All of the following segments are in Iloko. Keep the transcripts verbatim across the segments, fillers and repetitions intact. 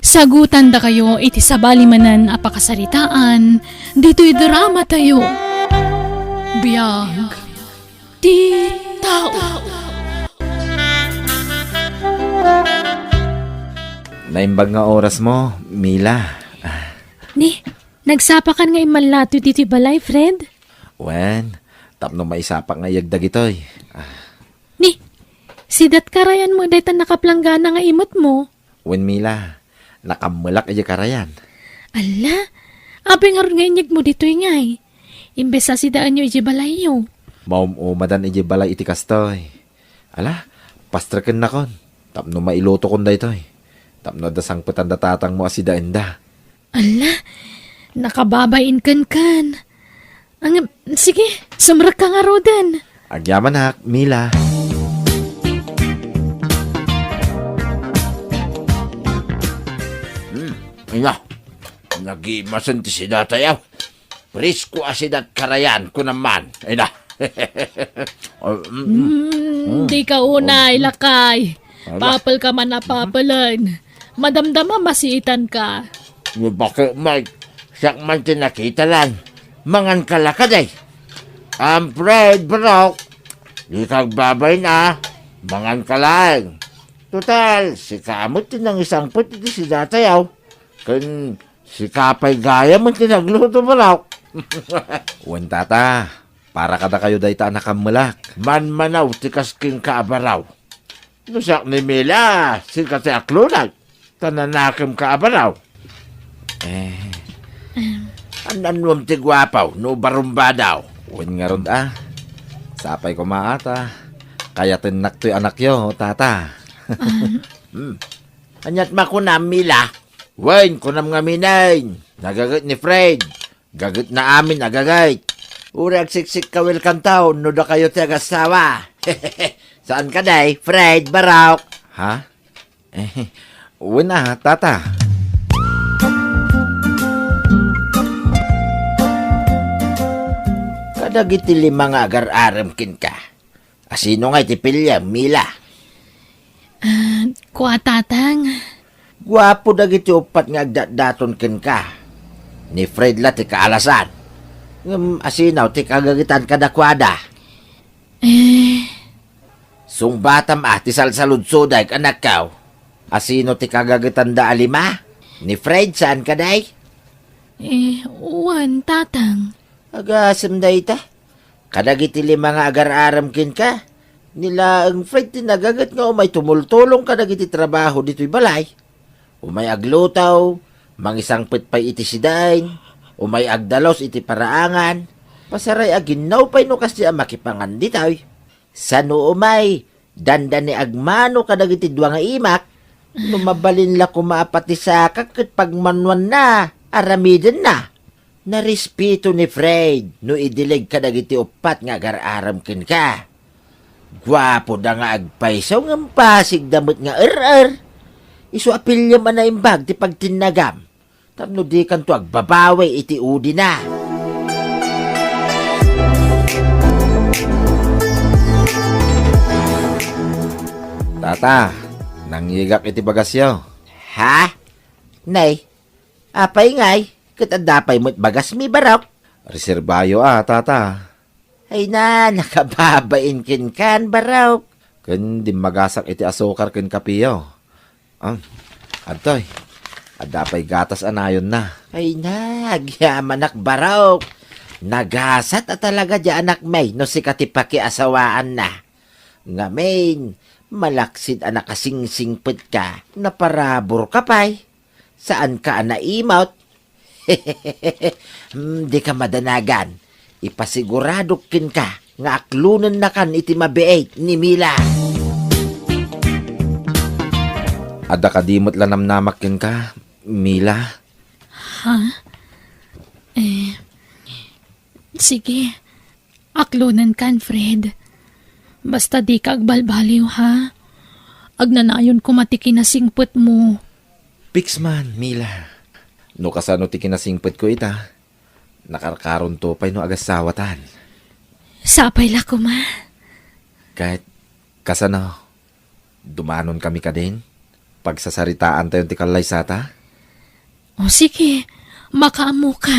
Sagutandakayo iti sabali manen a pakasaritaan ditoy drama tayo. Biag ti tao. Naimbag nga oras mo, Mila. Ni, nagsapakan nga immallato ditoy balay, Fred? Wen, tapno maisapak nga iyag dagitoy. Ah. Ni, sidat karayan mo dayta nakaplanggana nga imot mo? Wen, Mila, nakammelak iti karayan. Alla, apay ngarud nga inyeg mo ditoy ngay? Imbes a sidaenyo iti balayyo. Maum-umadan iti balay iti kastoy. Ala, pastrekennakon, tapno mailutokon daytoy. Tapno adda sangpetan da tatangmo a sidaenda. Alla, nakababain kenkan. Ang, sige, sumrekka ngaruden. Agyamanak, Mila. Hmm, ina, nagimasen ti sidatayo. Presko a sidat karayan, kunam man. Ina. Oh, mm, mm. Hmm, di ka unay, lakay. Ala. Papel ka man a papelen. Madamdama masiitan ka. Ni bakit, Mike? Siak man ti nakita lan. Mangan ka la kadi. Am Fred, barok. Di ka agbabain a. Mangan ka laeng. Total, sika met ti nangisangpet iti sidatayo. Ken sika pay gayam ti nagluto, barok. Wen, tata, para kadakayo dayta a nakammelak. Manmanaw ti kas kenka a baraw. No siak ni Mila, sika ti aklonak. Ta nanakemka a baraw. Eh. Em. An-annuam ti guapaw no barumbadaw? Wen ngarud a. Sapay koma a ta kayatennak toy anakyo, tata. Em. Hmm. Aniat makunam, Mila? Wen, kunam ngamin, nagaget ni Fred. Gagetna amin a gaget. Uray agsiksik ka welcome town no dakayo ti agasawa. Saan ka, day? Fred, barok. Ha? Eh, wen a, tata. Kadagiti lima nga agar-arem kenka, asino nga iti piliem, Mila? Ah, kua, tatang. Guapo dagiti uppat nga agdatdaton kenka. Ni Fred la ti kaalasan. Ngem asino ti kagagetan kadakuada? Eh. Sungbatam a ti salsaludsodak, anakko. Asino ti kagagetanda a lima? Ni Fred, saan kadi? Eh, wen, tatang. Agasem dayta. Kadagiti lima nga agar-arem kenka, ni laeng Fred ti nagaget nga umay tumultulong kadagiti trabaho ditoy balay. Umay agluto, mangisangpet pay iti sidaen, umay agdalus iti paraangan, pasaray a ginnaw pay no kasdi a makipangan ditoy. Sano umay, dandani agmano kadagiti dua nga imak, no mabalin la koma a patisakak ket pagmanoanna, aramidenna. Narespeto ni Fred no idileg kadagiti uppat nga agar-arem kenka. Guapoda nga agpayso ngem pasigda met nga er-er. Isu a piliem a naimbag ti pagtinnagam tapno dikanto agbabawi iti udina. Tata, nangyegak iti bagasyo. Ha? Nay, apay ngay, ket adda pay met bagasmi, barok? Reserbayo a, tata. Ay na, nakababain kenkan, barok. Ken dimmagasak iti asukar ken kapeyo. Ah, adtoy. Adda pay gatas a nayonna. Ay na, agyamanak, barok. Nagasat a talaga di anakmi no sika ti pakiasawaanna. Ngamin, malaksid a nakasingsingpet ka, naparabur ka pay. Saan ka a naimot? Hmm, di ka madanagan. Ipasiguradok kenka nga aklonennakan iti mabiit ni Mila. Adda kadi met la namnamak kenka, Mila? Ha? Eh, sige. Aklonenkan, Fred. Basta dika agbalbaliw, ha? Agnanayon koma ti kinasingpetmo. Piks man, Mila. No kasano ti kinasingpetko ita, nakarkaronto pay no agasawatan. Sapay la koma. Ket kasano? Dumanonkami kadin? Pagsasaritaantayon ti kallaysata? O sige, makaammoka.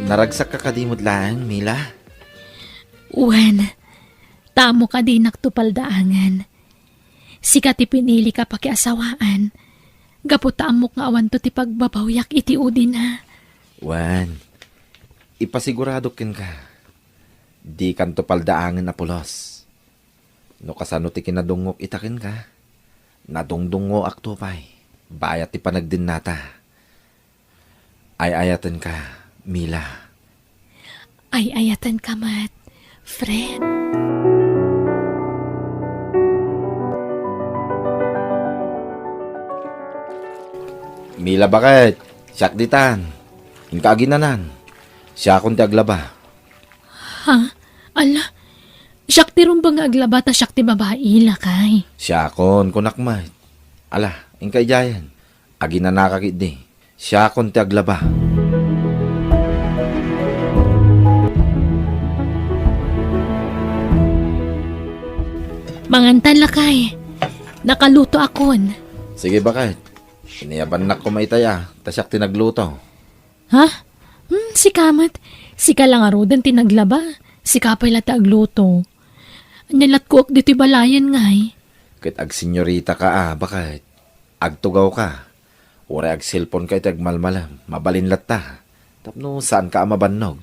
Naragsakka kadi met laeng, Mila? Wen, ta ammok a dinakto paldaangen. Sika ti pinili ka pakiasawaan, gapu ta ammok nga awanto ti pagbabawyak iti udina. Wen, ipasiguradok kenka, dikanto paldaangen a pulos. No kasano ti kinadungngok ita kenka, nadungdungngoakto pay, bayat ti panagdennata. Ay-ayatenka, Mila. Ay-ayatenka met, Fred. Mila, baket, siak ditan. Inka aginanan. Siakon ti aglaba. Ha? Ala, siak ti rumbeng nga aglaba ta siak ti babai, lakay. Siakon, kunak met. Ala, inka idiayen. Aginanaka ketdi. Siakon ti aglaba. Mangantan, lakay. Nakalutoakon. Sige, baket. Iniyabannak koma itay a, ta siak ti nagluto. Ha? Hmm, sika met. Sika la ngaruden ti naglaba. Sika pay la ti agluto. Ania latkuak ditoy balayen ngay? Ket agsenyorita ka a, baket. Agtugaw ka. Uray agselpon ka iti agmalmalem, mabalin latta. Tapno saan ka a mabannog.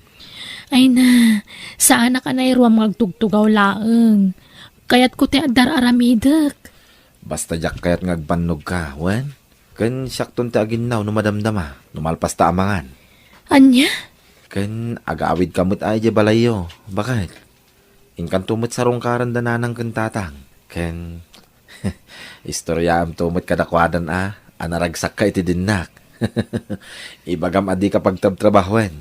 Ay na, saanak a nairuam nga agtugtugaw laeng. Kayatko ti adda ar-aramidek. Basta diak kayat nga agbannog ka, wen? Ken siakton ti aginnaw no madamdama, no malpas ta a mangan. Ania? Ken agawid ka met a idiay balayyo, baket. Inkanto met sarungkaran da nanang ken tatang. Ken istoryaamto met kadakuadan a, a naragsakka iti dinnak. Ibagam a dika pagtrabtrabahoen.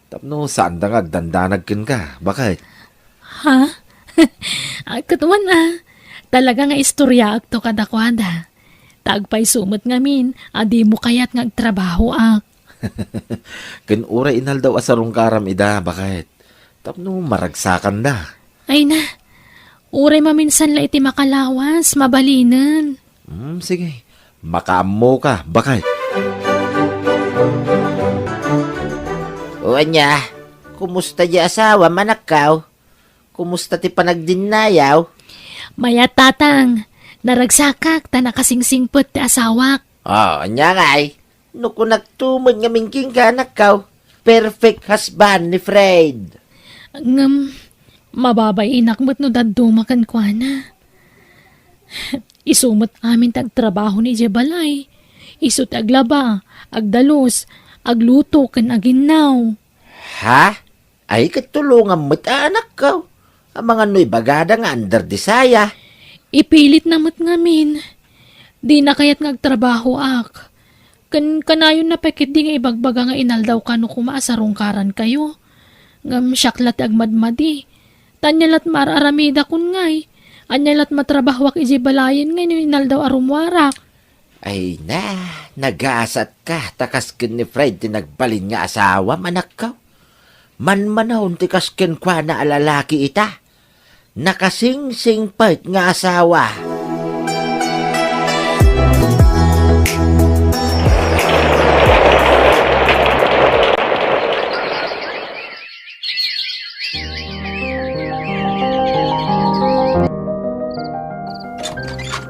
Tapno saanda nga agdandanag kenka, baket. Ha? Ay, ket wen a. Talaga nga istoryaakto kadakuada. Ta agpayso met ngamin a dimo kayat nga agtrabahoak. Ken uray inaldaw a sarungkaram ida, baket. Tapno maragsakanda. Ay na, uray maminsan la iti makalawas, mabalinen. Hmm, sige. Makaammoka, baket. O ania, kumusta di asawam, anakkaw? Kumusta ti panagdinnayaw? Mayat, tatang. Naragsakak ta nakasingsingpet ti asawak. O, ania ngay? No kunakto met ngamin kenka, anakkaw, perfect husband ni Fred. Ngem, mababainak met no dadduma kenkuana. Isu met amin ti agtrabaho ni idiay balay. Isu ti aglaba, agdalus, agluto, ken aginnaw. Ha? Ay, ket tulongam met a, anakkaw. Amangan no ibagada nga under the saya. Ipilitna met ngamin. Dina kayat nga agtrabahoak. Ken kanayonna pay ketdi nga ibagbaga nga inaldaw kano koma a sarungkarankayo. Ngem siak la ti agmadmadi. Ta ania lat maar-aramidakon ngay? Ania lat matrabahoak idiay balayen ngay no inaldaw a rummuarak? Ay na, nagasatka, ta kas ken ni Fred ti nagbalin nga asawam, anakkaw. Manmanawon ti kas kenkuana a lalaki ita. Nakasingsingpet nga asawa.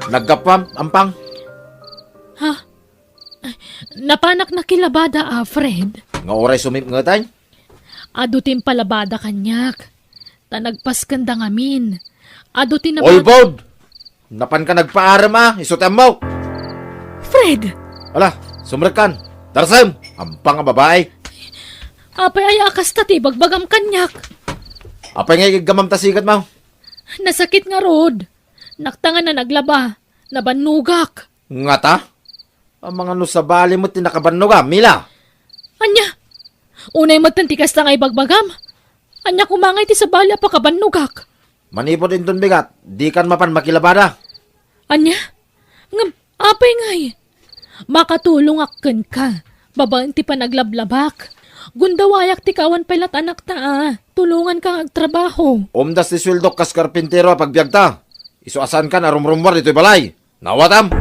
Naggapuam, Ampang? Ha? Napanak nakilabada, a, Fred. Nga uray sumipngeten? Adu ti impalabada kaniak. Ta nagpaskenda ngamin. Adu ti nabag- Ulbod! Napanka nagpaarem a, isu ti ammok. Fred! Ala, sumrekkan. Darsem! Ampang a babai. Apay aya a kasta ti ibagbagam kaniak? Apay nga igiggamam ta siketmo? Nasakit ngarud. Naktangan a naglaba. Nabannogak. Ngata? Amangan no sabali met ti nakabannogam, Mila? Ania? Unay metten ti kasta nga ibagbagam? Ania koma ngay ti sabali a pakabannogak? Manipud inton bigat, dikan mapan makilabada. Ania? Ngem, apay ngay? Makatulongak kenka, babaen ti panaglablabak. Gundawayak ti kawan pay lat anakta a. Tulonganka nga agtrabaho. Umdas ti sueldok kas karpintero a pagbiagta. Isu a saankan a rumrummuar ditoy balay. Nawatam?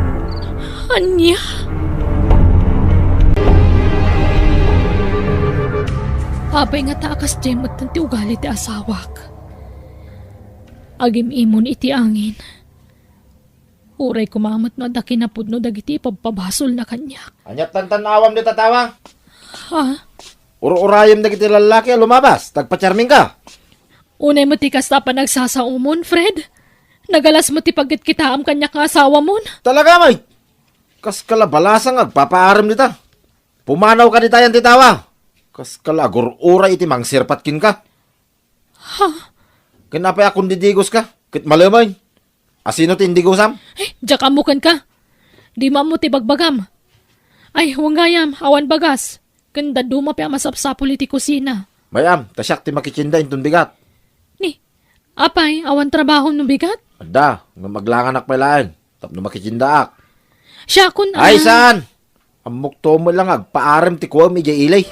Ania? Apay ngata a kasdiay metten ti ugali ti asawak. Agim-imon iti angin. Uray koma met no adda kinapudno dagiti ipabpabasolna kaniak. Ania ti tantan-awam dita, tawa? Ha? Ur-urayem dagiti lallaki a lumabas, ta agpacharmingka. Unay met ti kasta a panagsasaomon, Fred. Nagalas met ti pagkitkitaam kaniak nga asawamon. Talaga, Mike? Kaska la balasa nga agpapaarem dita. Pumanawka ditayan ti tawa. Kaska la agur-uray iti mangsirpat kenka. Ha? Ken apay a kundidigoska ket malemeng? Asino ti indigosam? Eh, diak ammo kenka. Dimo ammo ti bagbagam. Ay, wen gayam, awan bagas. Ken dadduma pay a masapsapul iti kusina. Mayam, ta siak ti makitienda inton bigat. Ni, apay, awan trabahom no bigat? Adda, ngem aglanganak pay laeng tapno makitiendaak. Siakon a. Ay, saan? Ammokto met la nga agpaarem ti kuem idiay ili.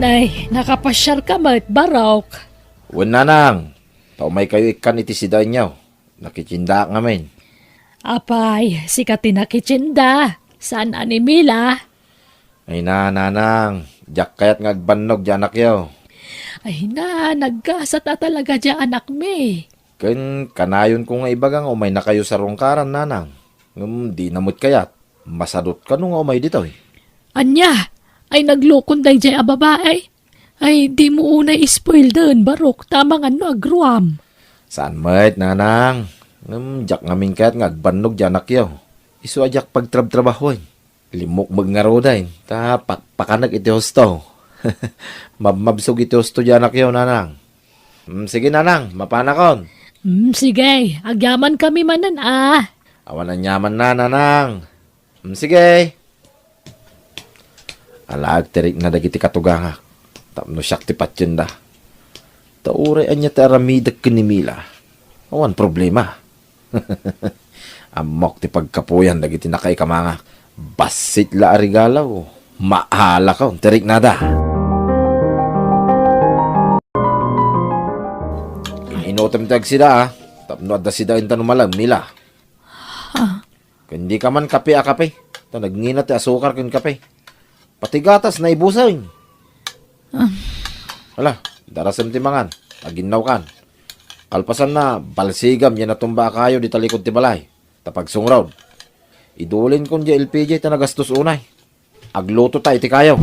Nay, nakapasiarka met, Barok? Wen, nanang. Ta umaykayo ikkan iti sidaenyo. Nakitiendaak ngamin. Apay, sika ti nakitienda. Saan a ni Mila? Ay na, nanang. Diak kayat nga agbannog diay anakyo. Ay na, naggasat a talaga diay anakmi. Ken kanayonko nga ibaga nga umaynakayo sarungkaran, nanang. Ngem dina met kayat. Masadut kano nga umay ditoy. Ania? Ay naglokon daydiay a babai? Ay, dimo unay ispoilden, Barok, ta amangan no agruam. Saan met, nanang. Ngem diak ngamin kayat nga agbannog diay anakyo. Isu a diak pagtrabtrabahoen. Limmukmeg ngaruden, ta pakpakanek iti husto. Mabmabsog iti husto diay anakyo, nanang. Mm, sige, nanang, mapanakon. Mm, sige, agyamankami manen a. Awan aniamanna, nanang. Mm, sige. Alaek ti rikna dagiti katugangak tapno siak ti patienda. Ta uray ania ti aramidek ken ni Mila, awan problema. Ammok ti pagkapuyan dagiti nakaikamangak. Bassit la a regalo. Maalakon ti riknada. Inutem ti agsida, a, tapno adda sidaenta no malem, Mila. Ha? Ken dika man kape a kape, ta nagngina ti asukar ken kape. Pati gatas, naibuseng. Ah. Hala, darasem ti mangan, aginnawkan. Kalpasanna, balsigam diay natumba a kayo dita likod ti balay, ta pagsungrod. Idulinkon diay L P G ta nagastos unay. Aglutota iti kayo.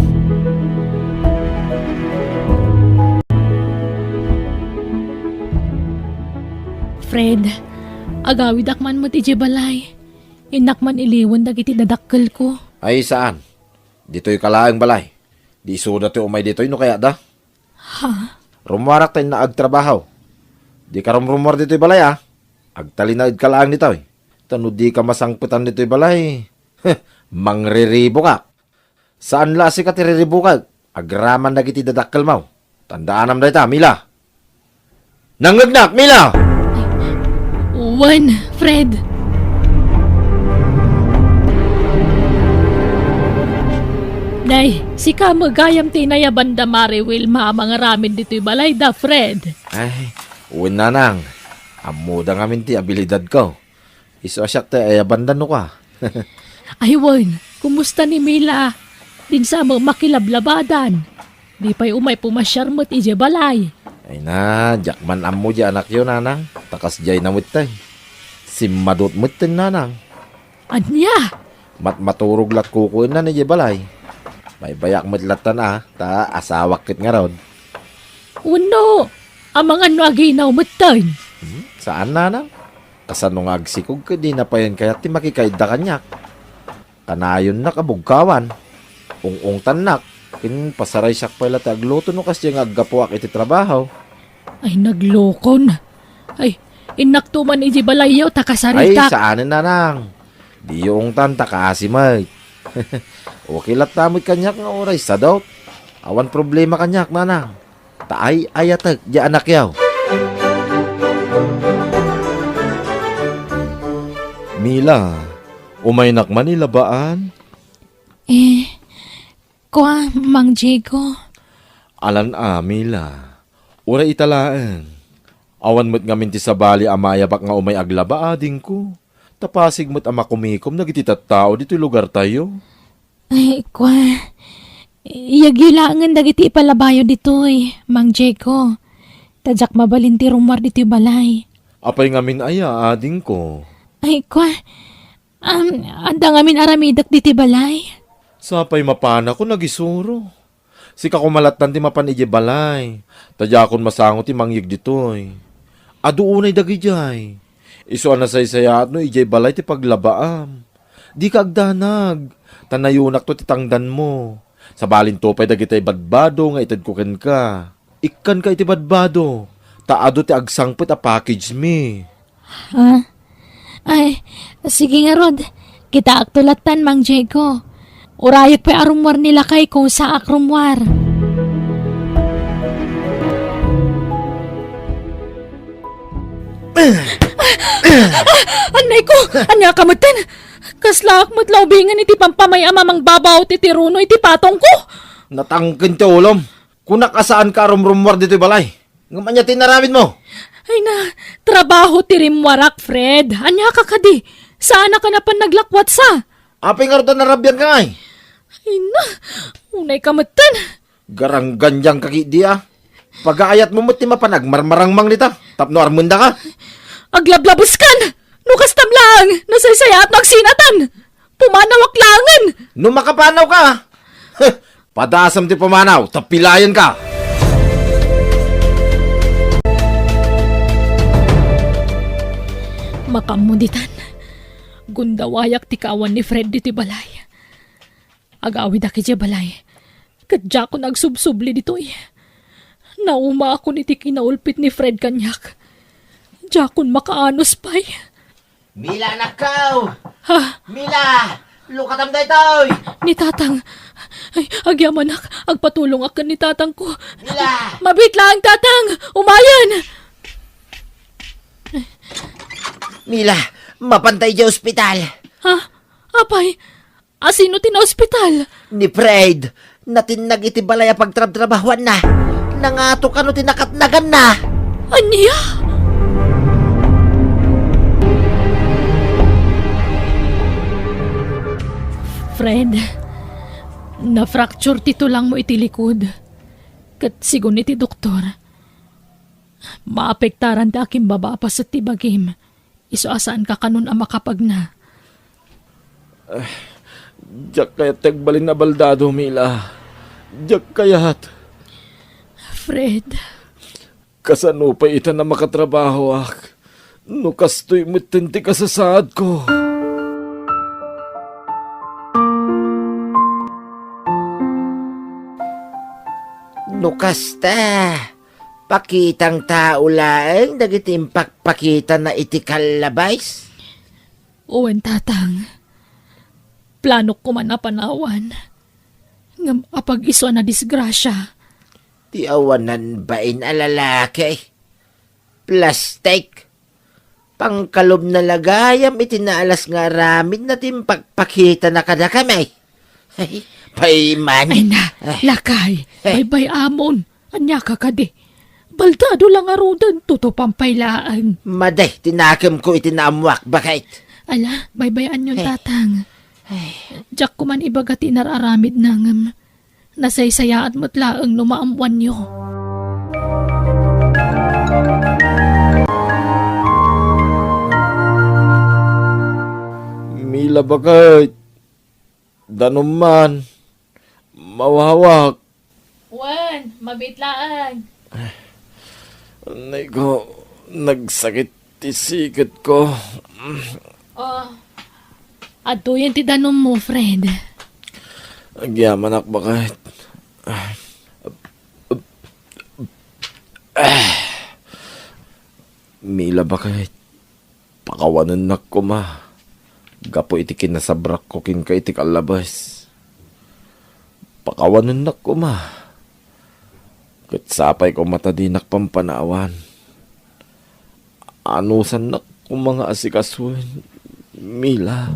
Fred, agawidak man met idiay balay. Innak man iliwen dagiti dadakkelko. Ay, saan? Ditoyka laeng balay. Di isuda ti umay ditoy no kayatda. Ha? Rummuarak ta innak agtrabaho. Dika rumrummuar ditoy balay, a. Agtalinaedka laeng ditoy. Ta no dika masangpetan ditoy balay, mangriribukak. Saan la a sika ti riribukek. Agraman dagiti dadakkelmo. Tandaanam dayta, Mila. Nangngegnak, Mila! Wen, Fred. Nay, sika met gayam ti inayabanda, Mare Wilma, a mangaramid ditoy balayda, Fred. Ay, wen, nanang. Ammoda ngamin ti abilidadko. Isu a siak ti ayabanda no kua. Ay, wen, kumusta ni Mila? Dinsa met makilablabadan. Di pay umay pumasiar met idiay balay. Ay na, diak man ammo diay anakyo, nanang. Ta kasdiay na met tay. Simmadut met ten, nanang. Ania? Matmaturog lat kukuenna idiay balay. Baybayak met lattan a, ta asawak ket ngarud. Wenno, amangan no aginaw met ten. Hmm, saan, nanang? Kasano nga agsikog ket dina payen kayat ti makikaidda kaniak? Kanayonnak a bugkawan. Ung-ungtannak. Ken pasaraysiak pay la ti agluto no kasdiay nga aggapuak iti trabaho. Ay, naglokon. Ay, innakto man idiay balayyo ta kasarita. Ay, saanen, nanang. Diyo ungtan ta kaasi met. Okay latta met kaniak nga uray sadot. Awan problema kaniak, nanang. Ta ay-ayatek diay anakyo. Mila, umaynak man ilabaan? Eh, kua, Mang Diego. Alan a, Mila. Uray ita laeng. Awan met ngamin ti sabali a maayabak nga umay aglaba, adingko. Ta pasig met a makumikom dagiti tattao ditoy lugartayo. Ay, kua. Iyagyo laengen dagiti ipalabayo ditoy, Mang Diego. Ta diak mabalin ti rummuar ditoy balay. Apay ngamin aya, adingko? Ay, kua. Um, adda ngamin aramidek ditoy balay. Sapay mapanakon agisuro. Sika koma lattan ti mapan idiay balay, ta diakon masango ti mangyeg ditoy. Adu unay dagidiay. Isu a nasaysayaat no idiay balay ti paglabaam. Dika agdanag, ta nayonakto ti tangdanmo. Sabalinto pay dagitay badbado nga itedko kenka. Ikkanka iti badbado, ta adu ti agsangpet a package mi. Ha? Ay, sige ngarud. Kitaakto lattan, Mang Diego. Urayek pay a rummuar ni lakayko, saak rummuar. Annay ko! Ania ka metten? Kaslaak met la ubingen iti pampamay a mamangbabaw ti tiruno iti patongko. Natangken ti ulom. Kunak a saanka a rumrummuar ditoy balay. Ngem ania ti inaramidmo? Ay na, trabaho ti rimmuarak, Fred. Ania ka kadi? Saanak a napan naglakwatsa? Apay ngarud a narabianka ngay? Ay na, unay ka metten. Garanggandiang ka ketdi a. Pagaayatmo met ti mapan agmarmarangmang dita tapno armendaka. Aglablabeskan! No kastam laeng, nasaysayaat no agsinatan. Pumanawak laengen. No makapanawka, padasam ti pumanaw, ta pilaenka. Makaammo ditan, gundawayak ti kaawan ni Fred ditoy balay. Agawidak idiay balay, ket diakon agsubsubli ditoy. Naumaakon iti kinaulpit ni Fred kaniak. Diakon makaanus pay. Mila, anakko! Ha? Mila! Lukatam daytoy! Ni Tatang. Ay, agyamanak, agpatulongak ken ni Tatangko. Mila! Mabiit laeng, Tatang! Umayen! Mila, mapanta idiay ospital. Ha? Apay, a sino ti naospital? Ni Fred. Natinnag iti balay a pagtrabtrabahuanna. Nangato kano ti nakatnaganna. Ania? Fred, na-fracture ti tulangmo iti likod. Ket sigun iti doktor, maapektaran ti akimbaba a paset ti bagim. Isu a saanka kanon a makapagna. Ah, diak kayat ti agbalin a baldado, Mila. Diak kayat. Fred. Kasano pay ita a makatrabahoak no kastoy metten ti kasasaadko? No kasta, pakitang tao laeng dagiti impakpakitana iti kallabais? Wen, Tatang. Planok koma a panawan. Ngem apag-isu a nadisgrasia. Ti awanan bain a lalaki. Plastik. Pangkalubna la gayam iti naalas nga aramidna ti impakpakitana kadakami. Ay, paiman. Ay na, lakay, baybay-amon. Ania ka kadi? Baldado la ngaruden, tutupan pay laeng. Madi ti nakemko iti naammoak, baket. Ala, baybay-anyon, Tatang. Diak koman ibaga ti inar-aramidna ngem nasaysayaat met laeng no maammoanyo. Mila, baket. Danum man. Mawawak. Wen, mabiit laeng. Nay ko, nagsakit ti siketko. Oh, adtoyen ti danummo, Fred. Agyamanak, baket. Mila, baket. Pakawanennak koma gapu iti kinasabrakko kenka iti kallabes. Pakawanennak koma. Ket sapay koma ta dinak pampanawan. Anusannak koma nga asikasuen, Mila.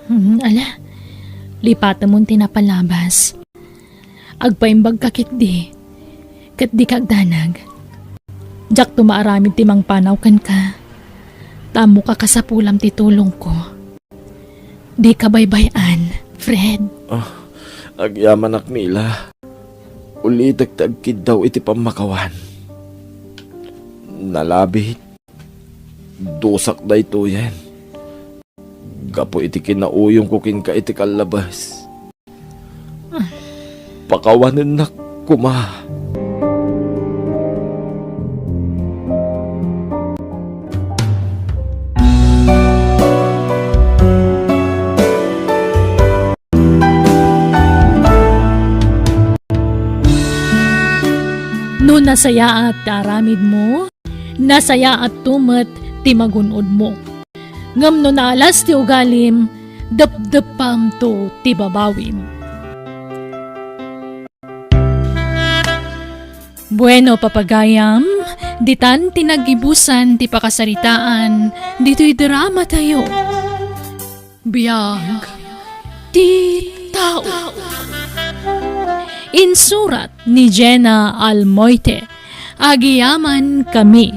Hmm, ala, lipatemon ti napalabas. Agpaimbagka ketdi, ket dika agdanag. Diakto maaramid ti mangpanaw kenka. Ta ammok a kasapulam ti tulongko. Dika baybay-an, Fred. Ah, agyamanak, Mila. Ulitek ti agkiddaw iti pammakawan. Nalabit, dusak daytoyen. Gapu iti kinauyongko kenka iti kallabes. Pakawanennak koma. No nasayaat ti aramidmo, nasayaatto met ti magun-odmo. Ngem no naalas ti ugalim, depdeppamto ti babawim. Bueno, papagayam, ditan ti naggibusan ti pakasaritaan ditoy dramatayo. Biag ti tao. Insurat ni Jenna Almoite. Agyamankami.